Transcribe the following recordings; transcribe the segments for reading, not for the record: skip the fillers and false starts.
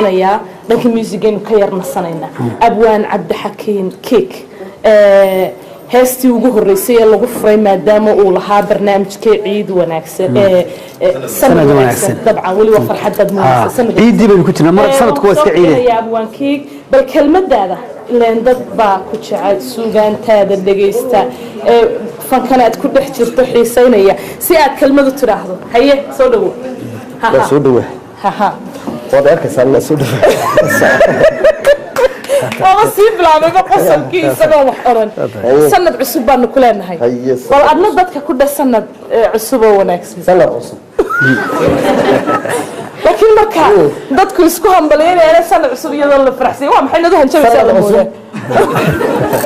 Yaa dhanka muusigaynu ka yar nasanaynaa. Abwaan Cabdixakiin Kiik, heestii ugu horeysay ee lagu furay, maadaama uu lahaa barnaamijkee ciid wanaagsan, sanad Sanad wanaagsan. wanaagsan. Dabcan weli waa farxadaad muujisa sanad. Ciiddii baynu ku jirnaa mar sanadku waa iska ciide. Abwaan Kiik, bal kelmadaada, ileen dad baa ku jecel suugaantaada dhegaysta ee fankana aad ku dhex jirto xiisaynaya, si aad kelmadu tidhaahdo. Haye, soo dhawo. Waa soo dhawaa. Haha. Waad arkaysaa inaa soo dhawaa. Waaba sii bilaabayba qosolkii isagoo wax oran. Sanad cusub baanu ku leenahay. Haye. Bal adna dadka ku dheh sanad cusub oo wanaagsan. Sanad cusub. Laakiin marka dadku isku hambalyaynayana sanad cusub iyadoo la faraxsay, waa maxay nadu hanjabaysaa Sanad la cusub. moodaa?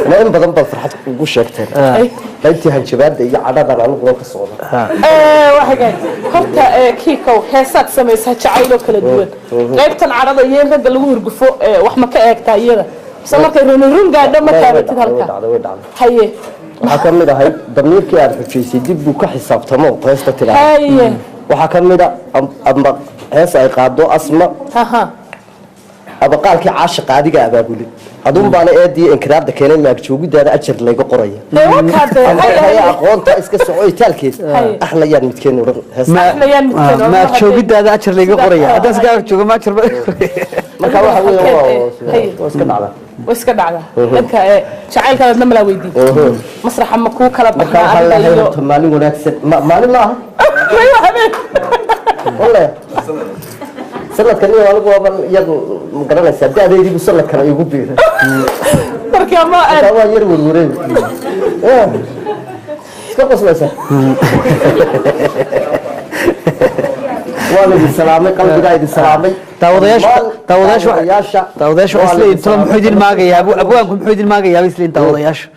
Ma in badan baad farxad ugu sheegteen. Qaybtii hanjabaadda iyo cadhadan aniguna ka socda. Waa hagaag. Horta Kiikow, heesaad samaysaa jacayloo kala duwan. Qaybtan cadhada iyo in ragga lagu hurgufo, wax ma ka eegtaa iyada, mise markay runi run gaadho ma Way taabatid dhacday, way halka? dhacday, way dhacday. Haye. Waxaa ka mid ahayd "Damiirkii aad xujaysay dib buu ka xisaabtamo", heesta tidhaahda. Haye. Waxaa ka mid a amba hees ay qaado Asma, "Abaqaalkii caashiqa adiga abaabulin, aduun baana eedii inkiraarda keenay, maagjoogidaada ajar layga qoraya." Ee waa kaadee. Amba haye haye haye aqoonta iska soco itaalkeed. Haye. Axlayaan midkeen odhan heesta. Axlayaan midkeen odhan. Ma joogidaada ajar layga qoraya? Haddaan iska ag joogo ma ajar ba? Marka waxa weeye Haye. waa iska dhacda. Way iska dhacdaa. Dhanka jacaylka adna malaa weydiin, masraxa ma kuu kala Marka baxnaa waxaa adiga leeyahay iyo horta maalin wanaagsan. Maalin maaha. Mayo, habeen. Walle sanadkan iyo anigu waaban yar, ma garanaysaa, da-daydiibu sanadkan igu biiray. Marka ma Marka waa yar werwareey. Yeah. Iska qoslaysa. Waan idin salaamay, qalbigaa idin salaamay. Daawadayaashu Daawadayaasha. Daawadayaashu waxay Waan isleeyihiin idin talo muxuu idin salaamay. maagayaa? Abwaanku muxuu idin maagayaa bay isleeyihiin daawadayaashu.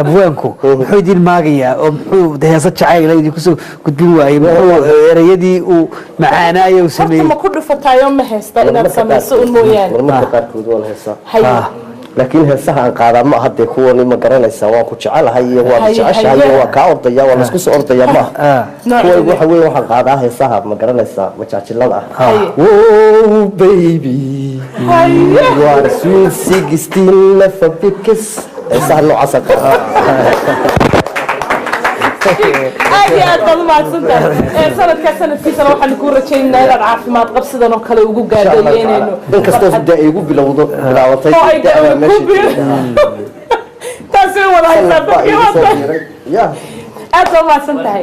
Abwaanku muxuu idin maagayaa oo muxuu de heesa jacayla idinku soo gudbin waayey? Muxuu erayadii uu macaanaayo uu Horta sameeyey? ma ku dhufataayo, ma haysta inaad samayso un mooyaane? Marmarka qaarkood waan heesaa. Haye. Laakiin heesaha aan qaadaa ma aha dee kuwani, ma garanaysaa, waan ku jecelahay iyo waan Haye, jeceshahay haye. iyo waan kaa ordaya, waa laisku soo ordaya, ma aha. Nooceeda. Kuwa waxa weeye waxaan qaadaa heesaha, ma garanaysaa, majaajilada ah. Haye. Oh baby, Haye. you are sweet 16, never be kiss. Heesaha noocaasa qaadaa. Aad iyo aad baad umahadsantahay. Sanadkaa sanadkiisana waxaanu kuu rajaynaynaa inaad caafimaad qab sidan oo kale ugu gaadho iyo inaynu Inkastoo dee ay igu bilowdo bilaabatay oo ay da'da da'da meesha ku biir taasi way wada haysaa sanad baa dadkii igu soo waata. biiray ya. Aad baa umahadsan tahay.